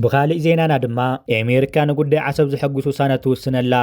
ብኻሊእ ዜናና ድማ፣ ኤሜሪካ ንጉዳይ ዓሰብ ዝሕጉስ ውሳነ ትውስነላ።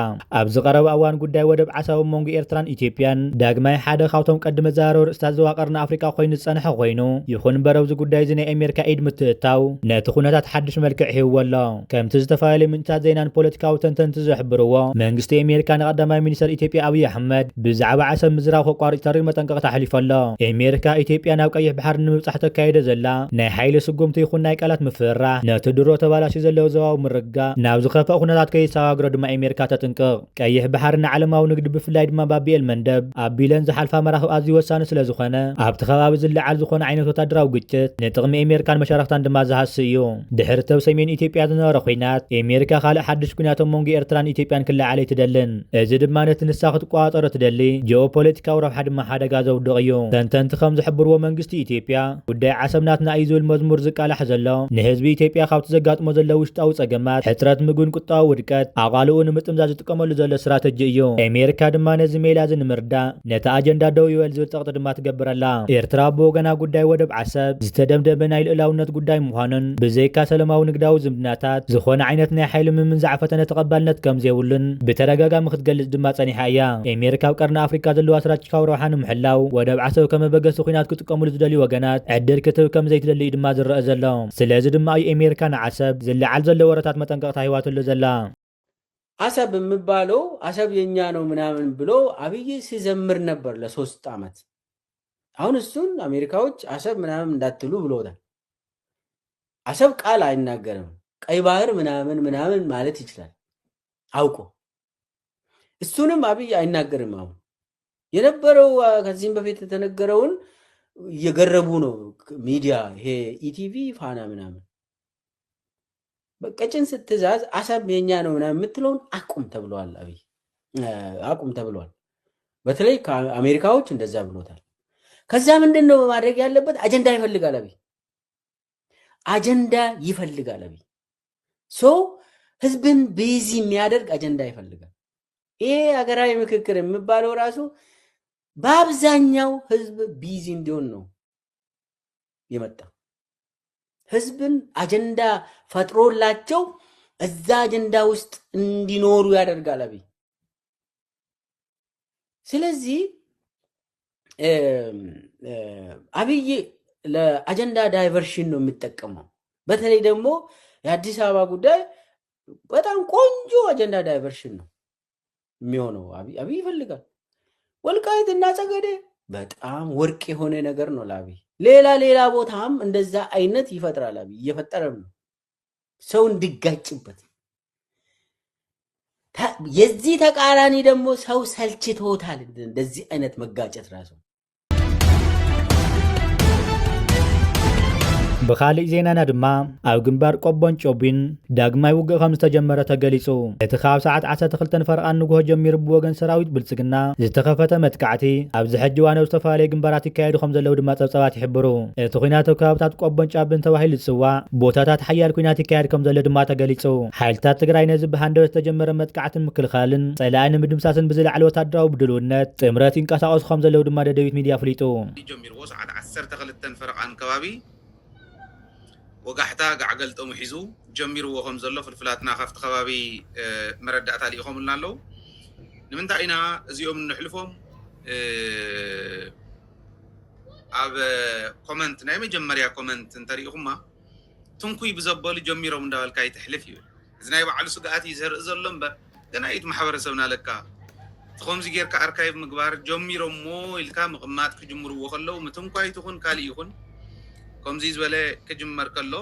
ኣብዚ ቀረባ እዋን ጉዳይ ወደብ ዓሰብ ኣብ መንጎ ኤርትራን ኢትዮጵያን ዳግማይ ሓደ ካብቶም ቀዲ መዘራረቢ ርእስታት ዞባ ቀርኒ ኣፍሪቃ ኮይኑ ዝጸንሐ ኮይኑ፣ ይኹን እምበር ኣብዚ ጉዳይ እዚ ናይ ኤሜሪካ ኢድ ምትእትታው ነቲ ኩነታት ሓድሽ መልክዕ ሂብዎ ኣሎ። ከምቲ ዝተፈላለዩ ምንጭታት ዜናን ፖለቲካዊ ተንተንቲ ዝሕብርዎ፣ መንግስቲ ኤሜሪካ ንቀዳማይ ሚኒስተር ኢትዮጵያ ኣብይ ኣሕመድ ብዛዕባ ዓሰብ ምዝራብ ከቋርጽ ተሪር መጠንቀቕታ ኣሕሊፉ ኣሎ። ኤሜሪካ ኢትዮጵያ ናብ ቀይሕ ባሕሪ ንምብጻሕ ተካይዶ ዘላ ናይ ሓይሊ ስጉምቲ ይኹን ናይ ቃላት ምፍርራሕ ነቲ ድሮ ተባላሽዩ ዘሎ ዞባዊ ምርግጋእ ናብ ዝኸፍአ ኩነታት ከይሰጋግሮ ድማ ኤሜሪካ ተጥንቅቕ። ቀይሕ ባሕሪ ንዓለማዊ ንግዲ ብፍላይ ድማ ባብ ኤል መንደብ ኣቢለን ዝሓልፋ መራኽብ ኣዝዩ ወሳኒ ስለ ዝኾነ ኣብቲ ከባቢ ዝለዓል ዝኾነ ዓይነት ወታደራዊ ግጭት ንጥቕሚ ኤሜሪካን መሻርኽታን ድማ ዝሃሲ እዩ። ድሕሪ እቲ ኣብ ሰሜን ኢትዮጵያ ዝነበረ ኲናት ኤሜሪካ ካልእ ሓድሽ ኲናት ኣብ መንጎ ኤርትራን ኢትዮጵያን ክለዓል ኣይትደልን። እዚ ድማ ነቲ ንሳ ክትቆጻጸሮ ትደሊ ጂኦፖለቲካዊ ረብሓ ድማ ሓደጋ ዘውድቕ እዩ። ተንተንቲ ከም ዝሕብርዎ መንግስቲ ኢትዮጵያ ጉዳይ ዓሰብ ናትና እዩ ዝብል መዝሙር ዝቃላሕ ዘሎ ንህዝቢ ኢትዮጵያ ካብቲ ዘጋጥሞ ዘሎ ውሽጣዊ ጸገማት፣ ሕጽረት ምግብን ቁጠባዊ ውድቀት ኣቓልኡ ንምጥምዛዝ ዝጥቀመሉ ዘሎ ስትራተጂ እዩ። ኤሜሪካ ድማ ነዚ ሜላ እዚ ንምርዳእ ነቲ ኣጀንዳ ደው ይበል ዝብል ጸቕጢ ድማ ትገብረላ። ኤርትራ ብወገና ጉዳይ ወደብ ዓሰብ ዝተደምደመ ናይ ልኡላውነት ጉዳይ ምዃኑን ብዘይካ ሰላማዊ ንግዳዊ ዝምድናታት ዝኾነ ዓይነት ናይ ሓይሊ ምምንዛዕ ፈተነ ተቐባልነት ከም ዘይብሉን ብተደጋጋሚ ክትገልጽ ድማ ጸኒሓ እያ። ኤሜሪካ ኣብ ቀርኒ ኣፍሪካ ዘለዋ ስትራቴጂካዊ ረብሓ ንምሕላው ወደብ ዓሰብ ከም መበገሲ ኲናት ክጥቀሙሉ ዝደልዩ ወገናት ዕድል ክትህብ ከም ዘይትደሊ እዩ ድማ ዝረአ ዘሎ። ስለዚ ድማ እዩ ኤሜሪካ ንዓሰብ ዝለዓል ዘሎ ወረታት መጠንቀቕታ ሂባትሉ ዘላ። አሰብ የሚባለው አሰብ የኛ ነው ምናምን ብሎ አብይ ሲዘምር ነበር ለሶስት ዓመት። አሁን እሱን አሜሪካዎች አሰብ ምናምን እንዳትሉ ብሎታል። አሰብ ቃል አይናገርም። ቀይ ባህር ምናምን ምናምን ማለት ይችላል አውቆ። እሱንም አብይ አይናገርም። አሁን የነበረው ከዚህም በፊት የተነገረውን እየገረቡ ነው ሚዲያ፣ ይሄ ኢቲቪ፣ ፋና ምናምን። በቀጭን ትእዛዝ አሰብ የኛ ነው ምናምን የምትለውን አቁም ተብለዋል። አብይ አቁም ተብለዋል። በተለይ ከአሜሪካዎች እንደዛ ብሎታል። ከዛ ምንድን ነው ማድረግ ያለበት? አጀንዳ ይፈልጋል አብይ፣ አጀንዳ ይፈልጋል አብይ። ሶ ህዝብን ቢዚ የሚያደርግ አጀንዳ ይፈልጋል። ይሄ ሀገራዊ ምክክር የሚባለው ራሱ በአብዛኛው ህዝብ ቢዚ እንዲሆን ነው የመጣ። ህዝብን አጀንዳ ፈጥሮላቸው እዛ አጀንዳ ውስጥ እንዲኖሩ ያደርጋል አብይ። ስለዚህ አብይ ለአጀንዳ ዳይቨርሽን ነው የሚጠቀመው። በተለይ ደግሞ የአዲስ አበባ ጉዳይ በጣም ቆንጆ አጀንዳ ዳይቨርሽን ነው የሚሆነው። አብይ ይፈልጋል። ወልቃይትና ጸገዴ በጣም ወርቅ የሆነ ነገር ነው ለአብይ። ሌላ ሌላ ቦታም እንደዛ አይነት ይፈጥራል አብይ፣ እየፈጠረም ነው ሰው እንዲጋጭበት። የዚህ ተቃራኒ ደግሞ ሰው ሰልችቶታል እንደዚህ አይነት መጋጨት ራሱ። ብኻሊእ ዜናና ድማ ኣብ ግንባር ቆቦን ጮቢን ዳግማይ ውግእ ከም ዝተጀመረ ተገሊጹ። እቲ ካብ ሰዓት ዓሰርተ ክልተ ፈረቓን ንግሆ ጀሚሩ ብወገን ሰራዊት ብልጽግና ዝተኸፈተ መጥቃዕቲ ኣብዚ ሕጂ እዋን ኣብ ዝተፈላለዩ ግንባራት ይካየዱ ከም ዘለዉ ድማ ጸብጻባት ይሕብሩ። እቲ ኲናት ኣብ ከባብታት ቆቦን ጫቢን ተባሂሉ ዝጽዋዕ ቦታታት ሓያል ኲናት ይካየድ ከም ዘሎ ድማ ተገሊጹ። ሓይልታት ትግራይ ነዚ ብሃንደበት ዝተጀመረ መጥቃዕትን ምክልኻልን ጸላኢ ንምድምሳስን ብዝለዓለ ወታደራዊ ብድልውነት ጥምረት ይንቀሳቐሱ ከም ዘለዉ ድማ ደደቢት ሚድያ ኣፍሊጡ። ጀሚርዎ ሰዓት ዓሰርተ ክልተ ፈረቓን ከባቢ ወጋሕታ ጋዕገልጠሙ ሒዙ ጀሚርዎ ከም ዘሎ ፍልፍላትና ካብቲ ከባቢ መረዳእታ ልኢኾምልና ኣለዉ። ንምንታይ ኢና እዚኦም ንሕልፎም? ኣብ ኮመንት ናይ መጀመርያ ኮመንት እንተሪኢኹማ ትንኩይ ብዘበሉ ጀሚሮም እንዳበልካ ይትሕልፍ ይብል። እዚ ናይ ባዕሉ ስግኣት እዩ ዘርኢ ዘሎ እምበር ገና እዩ እቲ ማሕበረሰብና ለካ እቲ ከምዚ ጌርካ ኣርካይቭ ምግባር ጀሚሮሞ ኢልካ ምቕማጥ ክጅምርዎ ከለዉ ምትንኳይ ትኹን ካሊእ ይኹን ከምዚ ዝበለ ክጅመር ከሎ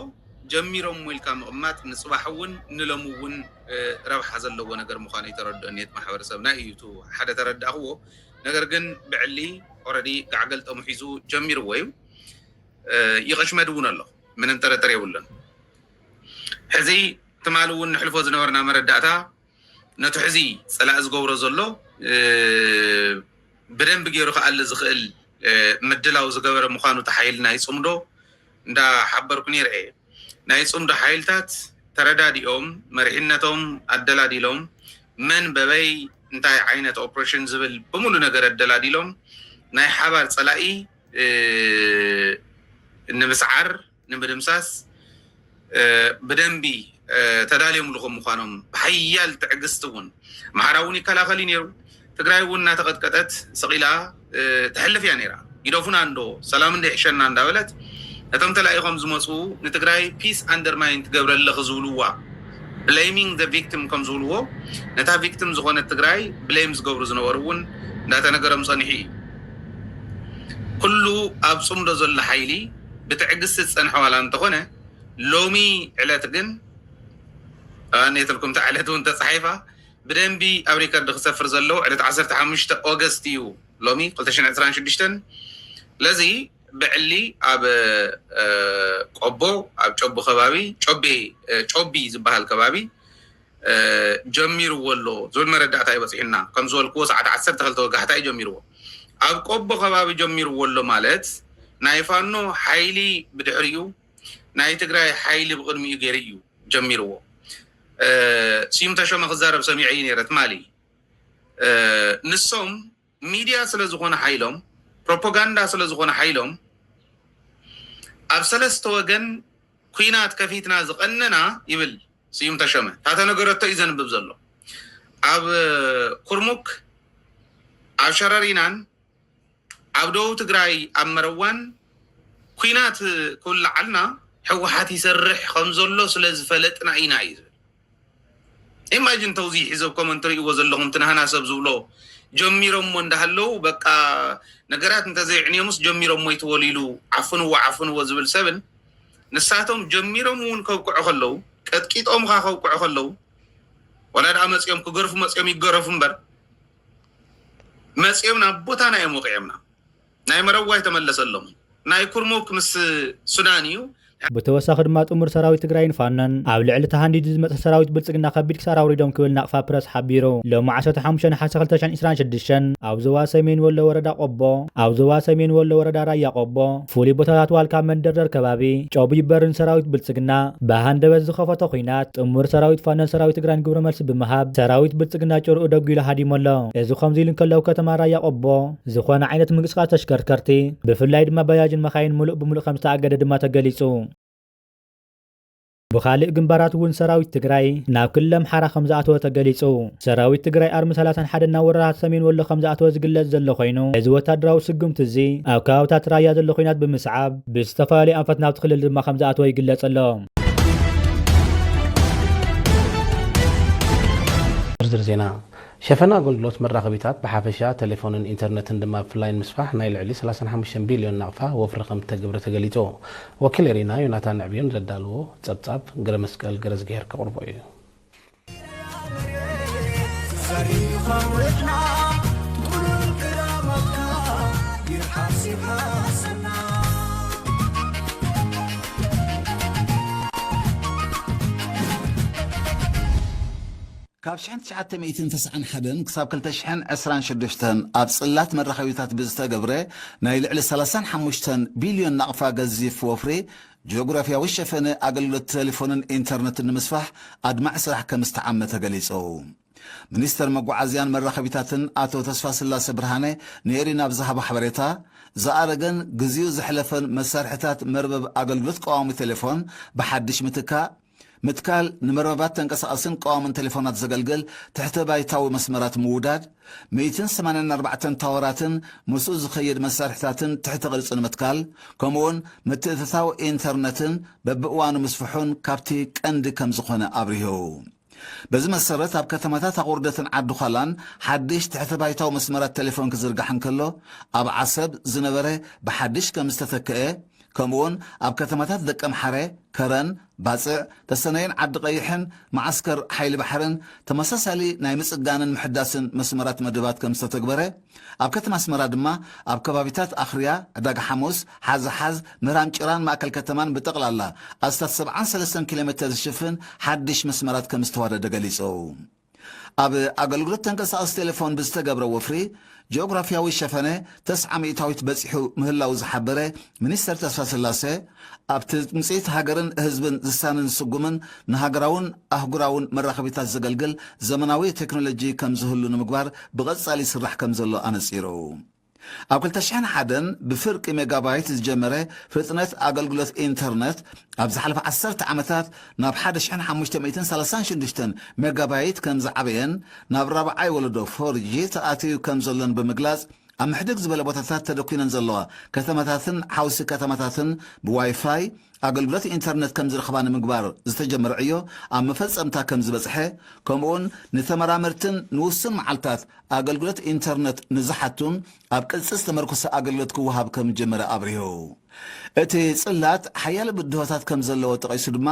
ጀሚሮሞ ኢልካ ምቕማጥ ንፅባሕ እውን ንሎሚ እውን ረብሓ ዘለዎ ነገር ምዃኑ እዩ ተረድኦኒ እቲ ማሕበረሰብና እዩ እቲ ሓደ ተረዳእኽዎ። ነገር ግን ብዕሊ ኦረዲ ጋዕገልጠሙ ሒዙ ጀሚርዎ እዩ። ይቐሽመድ እውን ኣሎ፣ ምንም ጥርጥር የብሉን። ሕዚ ትማሊ እውን ንሕልፎ ዝነበርና መረዳእታ ነቲ ሕዚ ፀላኢ ዝገብሮ ዘሎ ብደንቢ ገይሩ ክኣሊ ዝኽእል ምድላው ዝገበረ ምዃኑ እቲ ሓይሊ ናይ ፅምዶ እንዳሓበርኩ ነይረ እየ። ናይ ፅምዶ ሓይልታት ተረዳዲኦም መሪሕነቶም ኣደላዲሎም መን በበይ እንታይ ዓይነት ኦፕሬሽን ዝብል ብምሉ ነገር ኣደላዲሎም ናይ ሓባር ፀላኢ ንምስዓር ንምድምሳስ ብደንቢ ተዳልዮምሉ ከም ምዃኖም ብሓያል ትዕግስቲ እውን ኣምሓራ እውን ይከላኸል እዩ ነይሩ። ትግራይ እውን እናተቐጥቀጠት ስቕ ኢላ ትሕልፍ እያ ነይራ። ይደፉና እንዶ ሰላም እንዶ ይሕሸና እንዳበለት ነቶም ተላኢኾም ዝመፁ ንትግራይ ፒስ ኣንደርማይን ትገብረ ኣለኺ ዝብልዋ ብሌሚንግ ዘ ቪክቲም ከም ዝብልዎ ነታ ቪክቲም ዝኾነት ትግራይ ብሌም ዝገብሩ ዝነበሩ እውን እንዳተነገሮም ፀኒሑ እዩ። ኩሉ ኣብ ፅምዶ ዘሎ ሓይሊ ብትዕግስቲ ዝፀንሐ ዋላ እንተኾነ ሎሚ ዕለት ግን ኣነትልኩም እታ ዕለት እውን ተፃሒፋ ብደንቢ ኣብ ሪከርድ ክሰፍር ዘለዎ ዕለት ዓሰርተ ሓሙሽተ ኦገስት እዩ ሎሚ ክልተ ሽሕን ዕስራን ሽዱሽተን። ስለዚ ብዕሊ ኣብ ቆቦ ኣብ ጨቡ ከባቢ ጮቤ ጮቢ ዝበሃል ከባቢ ጀሚርዎ ኣሎ ዝብል መረዳእታ እዩ በፂሑና። ከም ዝበልክዎ ሰዓት ዓሰርተ ክልተ ወጋሕታ እዩ ጀሚርዎ። ኣብ ቆቦ ከባቢ ጀሚርዎ ኣሎ ማለት ናይ ፋኖ ሓይሊ ብድሕሪኡ ናይ ትግራይ ሓይሊ ብቕድሚኡ ገይሩ እዩ ጀሚርዎ። ስዩም ተሾመ ክዛረብ ሰሚዐ እዩ ነይረ ትማሊ። ንሶም ሚድያ ስለ ዝኾነ ሓይሎም ፕሮፓጋንዳ ስለ ዝኾነ ሓይሎም ኣብ ሰለስተ ወገን ኩናት ከፊትና ዝቐነና ይብል ስዩም ተሾመ። እታ ተነገረቶ እዩ ዘንብብ ዘሎ። ኣብ ኩርሙክ ኣብ ሸረሪናን ኣብ ደቡብ ትግራይ ኣብ መረዋን ኩናት ክውልዓልና ህወሓት ይሰርሕ ከም ዘሎ ስለ ዝፈለጥና ኢና እዩ ዝብል። ኢማጂን ተውዚ ሒዘብኮም እንትርእይዎ ዘለኹም ትናህና ሰብ ዝብሎ ጀሚሮሞ እንዳሃለው በቃ ነገራት እንተዘይዕንዮምስ ጀሚሮሞ ይትበሉ ኢሉ ዓፍንዎ ዓፍንዎ ዝብል ሰብን ንሳቶም ጀሚሮም እውን ከብቅዑ ከለው ቀጥቂጦምኻ ከብቅዑ ከለው ዋላ ደኣ መፂኦም ክገርፉ መፂኦም ይገረፉ እምበር መፂኦም ናብ ቦታና እዮም ወቂዖምና። ናይ መረዋ ኣይተመለሰሎም። ናይ ኩርሙክ ምስ ሱዳን እዩ። ብተወሳኺ ድማ ጥሙር ሰራዊት ትግራይን ፋኖን ኣብ ልዕሊ ተሃንዲዱ ዝመፀ ሰራዊት ብልፅግና ከቢድ ክሳራ ኣውሪዶም ክብል ናቕፋ ፕረስ ሓቢሩ። ሎሚ ዓሰርተ ሓሙሽተ ነሓሰ ክልተ ሽሕን ዕስራን ሽዱሽተን ኣብ ዞባ ሰሜን ወሎ ወረዳ ቆቦ ኣብ ዞባ ሰሜን ወሎ ወረዳ ራያ ቆቦ ፍሉይ ቦታታት ዋልካ መንደርደር ከባቢ ጨቡ ይበርን ሰራዊት ብልፅግና ብሃንደበት ዝኸፈቶ ኲናት ጥሙር ሰራዊት ፋኖን ሰራዊት ትግራይን ግብረ መልሲ ብምሃብ ሰራዊት ብልፅግና ጭርኡ ደጒሉ ሃዲሙ ኣሎ። እዚ ከምዚ ኢሉ እንከሎ ኣብ ከተማ ራያ ቆቦ ዝኾነ ዓይነት ምንቅስቃስ ተሽከርከርቲ ብፍላይ ድማ ባጃጅን መኻይን ሙሉእ ብሙሉእ ከም ዝተኣገደ ድማ ተገሊፁ። ብኻልእ ግንባራት እውን ሰራዊት ትግራይ ናብ ክልል ኣምሓራ ከም ዝኣተወ ተገሊፁ። ሰራዊት ትግራይ ኣርሚ ሰላሳን ሓደን ናብ ወረዳታት ሰሜን ወሎ ከም ዝኣተወ ዝግለጽ ዘሎ ኮይኑ እዚ ወታደራዊ ስጉምቲ እዚ ኣብ ከባብታት ራያ ዘሎ ኲናት ብምስዓብ ብዝተፈላለዩ ኣንፈት ናብቲ ክልል ድማ ከም ዝኣተወ ይግለጽ ኣሎ። ዝርዝር ዜና። ሸፈና ኣገልግሎት መራኸቢታት ብሓፈሻ ቴሌፎንን ኢንተርነትን ድማ ብፍላይ ንምስፋሕ ናይ ልዕሊ ሰላሳን ሓሙሽተን ቢልዮን ናቕፋ ወፍሪ ከም እተገብረ ተገሊጹ። ወኪል ኤሪና ዮናታን ንዕብዮን ዘዳልዎ ጸብጻብ ገረመስቀል ገረዝግሄር ከቕርቦ እዩ። ካብ ሽሕን ትሽዓተ ሚእትን ተስዓን ሓደን ክሳብ ክልተ ሽሕን ዕስራን ሽዱሽተን ኣብ ጽላት መራኸቢታት ብዝተገብረ ናይ ልዕሊ ሰላሳን ሓሙሽተን ቢልዮን ናቕፋ ገዚፍ ወፍሪ ጂኦግራፍያዊ ሸፈነ ኣገልግሎት ቴሌፎንን ኢንተርነትን ንምስፋሕ ኣድማዒ ስራሕ ከም ዝተዓመ ተገሊጹ። ሚኒስተር መጓዓዝያን መራኸቢታትን ኣቶ ተስፋስላሰ ብርሃነ ንኤሪና ኣብ ዝሃቦ ሓበሬታ፣ ዝኣረገን ግዜኡ ዘሕለፈን መሳርሒታት መርበብ ኣገልግሎት ቀዋሚ ቴሌፎን ብሓድሽ ምትካእ፣ ምትካል፣ ንመርበባት ተንቀሳቐስን ቀዋምን ቴሌፎናት ዘገልግል ትሕተ ባይታዊ መስመራት ምውዳድ፣ ሚእትን ሰማንያን ኣርባዕተን ታወራትን ምስኡ ዝኸይድ መሳርሒታትን ትሕተ ቅርጺ ንምትካል፣ ከምኡውን ምትእትታው ኢንተርነትን በብእዋኑ ምስፍሑን ካብቲ ቀንዲ ከም ዝኾነ ኣብሪሁ። በዚ መሰረት ኣብ ከተማታት ኣቑርደትን ዓዲ ዃላን ሓድሽ ትሕተ ባይታዊ መስመራት ቴሌፎን ክዝርጋሕ እንከሎ፣ ኣብ ዓሰብ ዝነበረ ብሓድሽ ከም ዝተተክአ፣ ከምኡውን ኣብ ከተማታት ደቀምሓረ፣ ከረን፣ ባጽዕ፣ ተሰነይን ዓዲ ቀይሕን መዓስከር ሓይሊ ባሕርን ተመሳሳሊ ናይ ምጽጋንን ምሕዳስን መስመራት መደባት ከም ዝተተግበረ፣ ኣብ ከተማ ኣስመራ ድማ ኣብ ከባቢታት ኣኽርያ፣ ዕዳጋ ሓሙስ፣ ሓዝሓዝ፣ ምህራም ጭራን ማእከል ከተማን ብጠቕላላ ኣስታት ሰብዓን ሰለስተን ኪሎ ሜተር ዝሽፍን ሓድሽ መስመራት ከም ዝተዋደደ ገሊጹ። ኣብ ኣገልግሎት ተንቀሳቐሲ ቴሌፎን ብዝተገብረ ወፍሪ፣ ጂኦግራፍያዊ ሸፈነ ተስዓ ሚእታዊት በጺሑ ምህላዉ ዝሓበረ ሚኒስተር ተስፋስላሴ፣ ኣብቲ ትምጽኢት ሃገርን ህዝብን ዝሳንን ዝስጉምን ንሃገራውን ኣህጉራውን መራኸቢታት ዘገልግል ዘመናዊ ቴክኖሎጂ ከም ዝህሉ ንምግባር ብቐጻሊ ይስራሕ ከም ዘሎ ኣነጺሩ። ኣብ ክልተ ሽሕን ሓደን ብፍርቂ ሜጋባይት ዝጀመረ ፍጥነት ኣገልግሎት ኢንተርነት ኣብ ዝሓለፈ ዓሰርተ ዓመታት ናብ ሓደ ሽሕን ሓሙሽተ ሚእትን ሰላሳን ሽዱሽተን ሜጋባይት ከም ዝዓበየን ናብ ራብዓይ ወለዶ ፎር ጂ ተኣትዩ ከም ዘሎን ብምግላጽ፣ ኣብ ምሕድግ ዝበለ ቦታታት ተደኲነን ዘለዋ ከተማታትን ሓውሲ ከተማታትን ብዋይፋይ ኣገልግሎት ኢንተርነት ከም ዝረኽባ ንምግባር ዝተጀመረ ዕዮ ኣብ መፈጸምታ ከም ዝበጽሐ፣ ከምኡውን ንተመራመርትን ንውሱን መዓልታት ኣገልግሎት ኢንተርነት ንዝሓቱን ኣብ ቅልጽ ዝተመርኮሰ ኣገልግሎት ክወሃብ ከም ዝጀመረ ኣብሪሁ። እቲ ጽላት ሓያለ ብድሆታት ከም ዘለዎ ጠቒሱ ድማ፣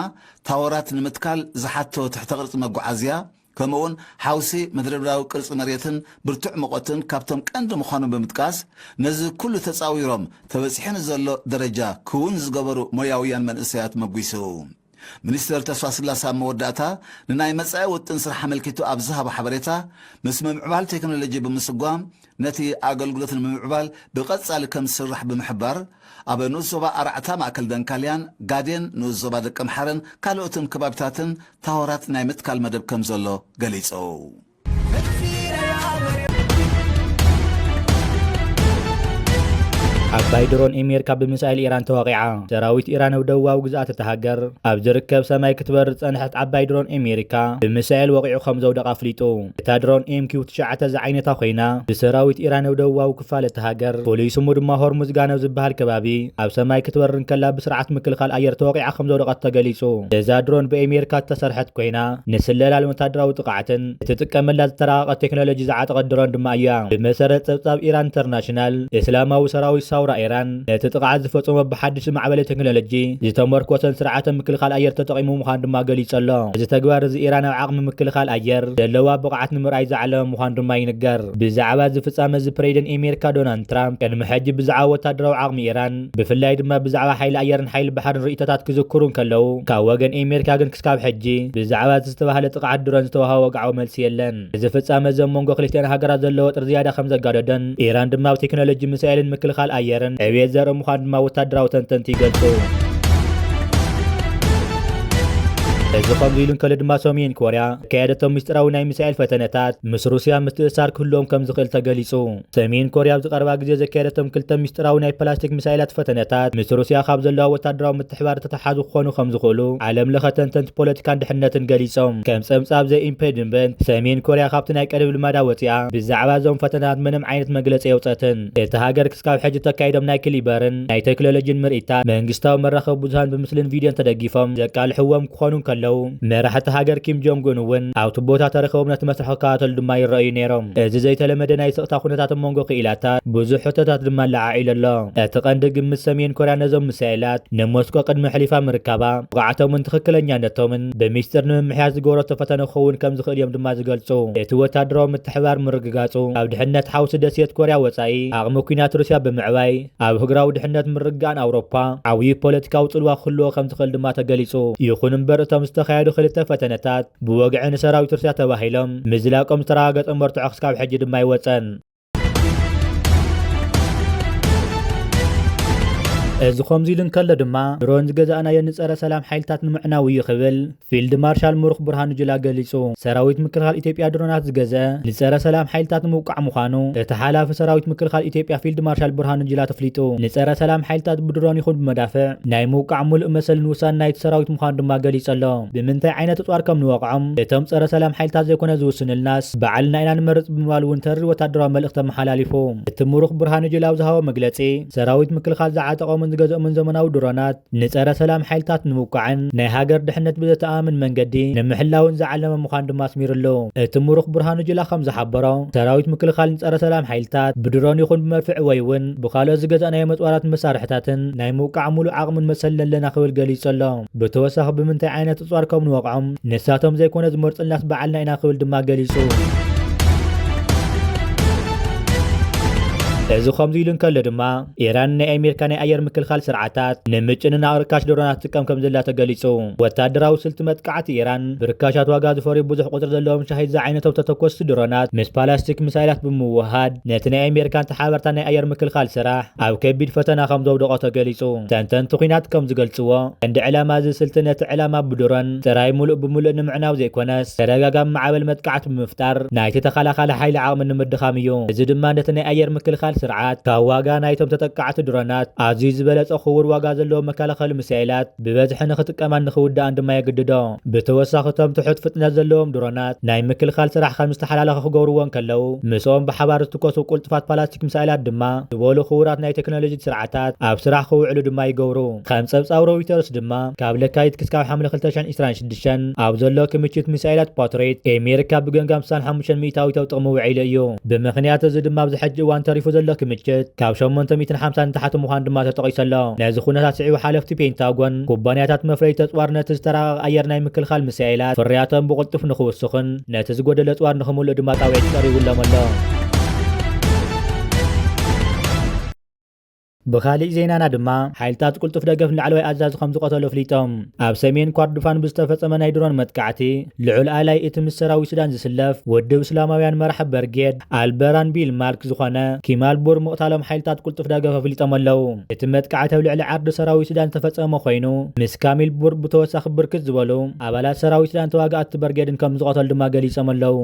ታወራት ንምትካል ዝሓቶ ትሕተ ቅርጺ መጓዓዝያ፣ ከምኡውን ሓውሲ መድረብራዊ ቅርጺ መሬትን ብርቱዕ ሙቐትን ካብቶም ቀንዲ ምዃኖም ብምጥቃስ፣ ነዚ ኩሉ ተጻዊሮም ተበጺሑ ንዘሎ ደረጃ ክውን ዝገበሩ ሞያውያን መንእሰያት መጒሱ። ሚኒስተር ተስፋ ስላሰ ኣብ መወዳእታ ንናይ መጻኢ ውጥን ስራሕ ኣመልኪቱ ኣብ ዝሃቦ ሓበሬታ፣ ምስ ምምዕባል ቴክኖሎጂ ብምስጓም ነቲ ኣገልግሎት ንምምዕባል ብቐጻሊ ከም ዝስራሕ ብምሕባር፣ ኣብ ንኡስ ዞባ ኣርዓታ ማእከል ደንካልያን ጋዴን ንኡስ ዞባ ደቀምሓረን ካልኦትን ከባቢታትን ታወራት ናይ ምትካል መደብ ከም ዘሎ ገሊጹ። ዓባይ ድሮን ኣሜሪካ ብሚሳይል ኢራን ተወቒዓ። ሰራዊት ኢራን ኣብ ደቡባዊ ግዝኣት እታ ሃገር ኣብ ዝርከብ ሰማይ ክትበርር ዝጸንሐት ዓባይ ድሮን ኣሜሪካ ብሚሳይል ወቒዑ ከም ዘውደቓ ኣፍሊጡ። እታ ድሮን ኤም ኪው ትሽዓተ ዝዓይነታ ኮይና፣ ብሰራዊት ኢራን ኣብ ደቡባዊ ክፋል እታ ሃገር፣ ፍሉይ ስሙ ድማ ሆርሙዝ ጋን ኣብ ዝበሃል ከባቢ ኣብ ሰማይ ክትበርር እንከላ ብስርዓት ምክልኻል ኣየር ተወቒዓ ከም ዘውደቐት ተገሊጹ። እዛ ድሮን ብኣሜሪካ እተሰርሐት ኮይና፣ ንስለላን ወታደራዊ ጥቕዓትን እትጥቀመላ ዝተራቐቐት ቴክኖሎጂ ዝዓጠቐት ድሮን ድማ እያ። ብመሰረት ጸብጻብ ኢራን ኢንተርናሽናል፣ እስላማዊ ሰራዊት ሳውራ ኢራን ነቲ ጥቕዓት ዝፈጸሞ ብሓድሽ ዝማዕበለ ቴክኖሎጂ ዝተመርኮሰን ስርዓተ ምክልኻል ኣየር ተጠቒሙ ምዃኑ ድማ ገሊጹ ኣሎ። እዚ ተግባር እዚ ኢራን ኣብ ዓቕሚ ምክልኻል ኣየር ዘለዋ ብቕዓት ንምርኣይ ዝዓለመ ምዃኑ ድማ ይንገር። ብዛዕባ እዚ ፍጻመ እዚ ፕሬዚደንት ኣሜሪካ ዶናልድ ትራምፕ ቅድሚ ሕጂ ብዛዕባ ወታደራዊ ዓቕሚ ኢራን፣ ብፍላይ ድማ ብዛዕባ ሓይሊ ኣየርን ሓይሊ ባሕርን ርእይቶታት ክዝክሩ እንከለዉ፣ ካብ ወገን ኣሜሪካ ግን ክስካብ ሕጂ ብዛዕባ እቲ ዝተባህለ ጥቕዓት ድሮን ዝተዋህበ ወግዓዊ መልሲ የለን። እዚ ፍጻመ እዚ ኣብ መንጎ ክልቲኣን ሃገራት ዘሎ ወጥሪ ዝያዳ ከም ዘጋደዶን፣ ኢራን ድማ ኣብ ቴክኖሎጂ ሚሳኤልን ምክልኻል ኣየርን ዕብየት ዘርኢ ምዃኑ ድማ ወታደራዊ ተንተንቲ ይገልጹ። እዚ ከምዚ ኢሉ እንከሎ ድማ ሰሜን ኮርያ ዘካየደቶም ምስጢራዊ ናይ ሚሳኤል ፈተነታት ምስ ሩስያ ምትእስሳር ክህልዎም ከም ዝኽእል ተገሊጹ። ሰሜን ኮርያ ኣብዚ ቀረባ ግዜ ዘካየደቶም ክልተ ምስጢራዊ ናይ ፕላስቲክ ሚሳይላት ፈተነታት፣ ምስ ሩስያ ካብ ዘለዋ ወታደራዊ ምትሕባር ዝተተሓዙ ክኾኑ ከም ዝኽእሉ ዓለም ለኸ ተንተንቲ ፖለቲካን ድሕነትን ገሊጾም። ከም ጸብጻብ ዘ ኢንፔንደንት፣ ሰሜን ኮርያ ካብቲ ናይ ቀደም ልማዳ ወጺኣ፣ ብዛዕባ እዞም ፈተነታት ምንም ዓይነት መግለጺ የውጸትን። እታ ሃገር ክስካብ ሕጂ ተካይዶም ናይ ክሊበርን ናይ ቴክኖሎጂን ምርኢታት መንግስታዊ መራኸቢ ብዙሃን ብምስልን ቪድዮን ተደጊፎም ዘቃልሕዎም ክኾኑ እንከለዉ፣ መራሕቲ ሃገር ኪም ጆንግ ኡን እውን ኣብቲ ቦታ ተረኺቦም ነቲ መስርሕ ክከታተሉ ድማ ይረኣዩ ነይሮም። እዚ ዘይተለመደ ናይ ስቕታ ኩነታት ኣብ መንጎ ክኢላታት ብዙሕ ሕቶታት ድማ ለዓዒሉ ኣሎ። እቲ ቀንዲ ግምት ሰሜን ኮርያ ነዞም ሚሳይላት ንሞስኮ ቅድሚ ኣሕሊፋ ምርካባ፣ ብቕዓቶምን ትኽክለኛነቶምን ብሚስጥር ንምምሕያሽ ዝገበረቶ ፈተነ ክኸውን ከም ዝኽእል እዮም ድማ ዝገልጹ። እቲ ወታደራዊ ምትሕባር ምርግጋጹ፣ ካብ ድሕነት ሓውሲ ደሴት ኮርያ ወጻኢ ዓቕሚ ኲናት ሩስያ ብምዕባይ፣ ኣብ ህግራዊ ድሕነት ምርግጋእን ኣውሮፓ ዓብዪ ፖለቲካዊ ጽልዋ ክህልዎ ከም ዝኽእል ድማ ተገሊጹ። ይኹን እምበር፣ እቶም ዝተኻየዱ ክልተ ፈተነታት ብወግዒ ንሰራዊት ሩስያ ተባሂሎም ምዝላቆም ዝተረጋገጸ መርትዖ ክስካብ ሕጂ ድማ ኣይወጸን። እዚ ከምዚ ኢሉ እንከሎ ድማ፣ ድሮን ዝገዛእናዮ ንጸረ ሰላም ሓይልታት ንምዕናው እዩ ክብል ፊልድ ማርሻል ምሩኽ ብርሃኑ ጁላ ገሊጹ። ሰራዊት ምክልኻል ኢትዮጵያ ድሮናት ዝገዝአ ንጸረ ሰላም ሓይልታት ንምውቃዕ ምዃኑ እቲ ሓላፊ ሰራዊት ምክልኻል ኢትዮጵያ ፊልድ ማርሻል ብርሃኑ ጁላ ተፍሊጡ። ንጸረ ሰላም ሓይልታት ብድሮን ይኹን ብመዳፍዕ ናይ ምውቃዕ ሙሉእ መሰልን ውሳን ናይቲ ሰራዊት ምዃኑ ድማ ገሊጹ ኣሎ። ብምንታይ ዓይነት ኣጽዋር ከም ንወቕዖም እቶም ጸረ ሰላም ሓይልታት ዘይኮነ ዝውስንልናስ ባዕልና ኢና ንመርጽ ብምባል እውን ተሪር ወታደራዊ መልእኽቲ ኣመሓላሊፉ። እቲ ምሩኽ ብርሃኑ ጁላ ኣብ ዝሃቦ መግለጺ፣ ሰራዊት ምክልኻል ዝዓጠቖምን ዝገዝኦምን ዘመናዊ ድሮናት ንጸረ ሰላም ሓይልታት ንምውቃዕን ናይ ሃገር ድሕነት ብዘተኣማምን መንገዲ ንምሕላውን ዝዓለመ ምዃኑ ድማ ኣስሚሩሉ። እቲ ምሩኽ ብርሃኑ ጁላ ከም ዝሓበሮ፣ ሰራዊት ምክልኻል ንጸረ ሰላም ሓይልታት ብድሮን ይኹን ብመድፍዕ ወይ እውን ብኻልኦት ዝገዛእናዮም ኣጽዋራት መሳርሕታትን ናይ ምውቃዕ ሙሉእ ዓቕምን መሰልን ኣለና ክብል ገሊጹ ኣሎ። ብተወሳኺ ብምንታይ ዓይነት ኣጽዋር ከም ንወቕዖም ንሳቶም ዘይኮነ ዝመርጹልናስ ባዕልና ኢና ክብል ድማ ገሊጹ። እዚ ከምዚ ኢሉ እንከሎ ድማ፣ ኢራን ናይ ኣሜሪካ ናይ ኣየር ምክልኻል ስርዓታት ንምጭንናቕ ርካሽ ድሮናት ትጥቀም ከም ዘላ ተገሊጹ። ወታደራዊ ስልቲ መጥቃዕቲ ኢራን ብርካሻት ዋጋ ዝፈርዩ ብዙሕ ቁጽሪ ዘለዎም ሻሂድ ዝዓይነቶም ተተኮስቲ ድሮናት ምስ ፓላስቲክ ሚሳይላት ብምውህሃድ ነቲ ናይ ኣሜሪካን ተሓባርታ ናይ ኣየር ምክልኻል ስራሕ ኣብ ከቢድ ፈተና ከም ዘውደቖ ተገሊጹ። ተንተንቲ ኲናት ከም ዝገልጽዎ፣ ቀንዲ ዕላማ እዚ ስልቲ ነቲ ዕላማ ብድሮን ጥራይ ሙሉእ ብምሉእ ንምዕናው ዘይኮነስ፣ ተደጋጋሚ ማዕበል መጥቃዕቲ ብምፍጣር ናይቲ ተኸላኻሊ ሓይሊ ዓቕሚ ንምድኻም እዩ። እዚ ድማ ነቲ ናይ ኣየር ምክልኻል ስርዓት ካብ ዋጋ ናይቶም ተጠቃዕቲ ድሮናት ኣዝዩ ዝበለጸ ክቡር ዋጋ ዘለዎም መከላኸሊ ሚሳይላት ብበዝሒ ንኽጥቀማን ንኽውድኣን ድማ የግድዶ። ብተወሳኺ እቶም ትሑት ፍጥነት ዘለዎም ድሮናት ናይ ምክልኻል ስራሕ ከም ዝተሓላለኸ ክገብርዎ እንከለዉ፣ ምስኦም ብሓባር ዝትኮሱ ቅልጡፋት ፓላስቲክ ሚሳይላት ድማ ዝበሉ ክቡራት ናይ ቴክኖሎጂ ስርዓታት ኣብ ስራሕ ክውዕሉ ድማ ይገብሩ። ከም ጸብጻብ ሮይተርስ ድማ ካብ ለካቲት ክስካብ ሓምለ ክልተ ሽሕን ዕስራን ሽዱሽተን ኣብ ዘሎ ክምችት ሚሳይላት ፓትሪዮት ኣሜሪካ ብገምጋም ስሳን ሓሙሽተን ሚእታዊት ኣብ ጥቕሚ ውዒሉ እዩ። ብምኽንያት እዚ ድማ ኣብዚ ሕጂ እዋን ተሪፉ ዘሎ ክምችት ካብ ሸሞንተ ሚእትን ሓምሳን ንታሕቲ ምዃኑ ድማ ተጠቒሱ ኣሎ። ነዚ ኩነታት ስዒቡ ሓለፍቲ ፔንታጎን ኩባንያታት መፍረይቲ ኣጽዋር ነቲ ዝተራቐቐ ኣየር ናይ ምክልኻል ሚሳይላት ፍርያቶም ብቕልጡፍ ንኽውስኹን ነቲ ዝጎደለ ኣጽዋር ንኽምልኡ ድማ ጻውዒት ቀሪቡሎም ኣሎ። ብኻሊእ ዜናና ድማ ሓይልታት ቅልጡፍ ደገፍ ንላዕለዋይ ኣዛዚ ከም ዝቐተሉ ኣፍሊጦም። ኣብ ሰሜን ኮርዶፋን ብዝተፈጸመ ናይ ድሮን መጥቃዕቲ ልዑል ኣላይ እቲ ምስ ሰራዊት ሱዳን ዝስለፍ ውድብ እስላማውያን መራሒ በርጌድ ኣልበራን ቢል ማልክ ዝኾነ ኪማል ቡር ምቕታሎም ሓይልታት ቅልጡፍ ደገፍ ኣፍሊጦም ኣለዉ። እቲ መጥቃዕቲ ኣብ ልዕሊ ዓርዲ ሰራዊት ሱዳን ዝተፈጸመ ኮይኑ፣ ምስ ካሚል ቡር ብተወሳኺ ብርክት ዝበሉ ኣባላት ሰራዊት ሱዳን ተዋጋእቲ በርጌድን ከም ዝቐተሉ ድማ ገሊጾም ኣለዉ።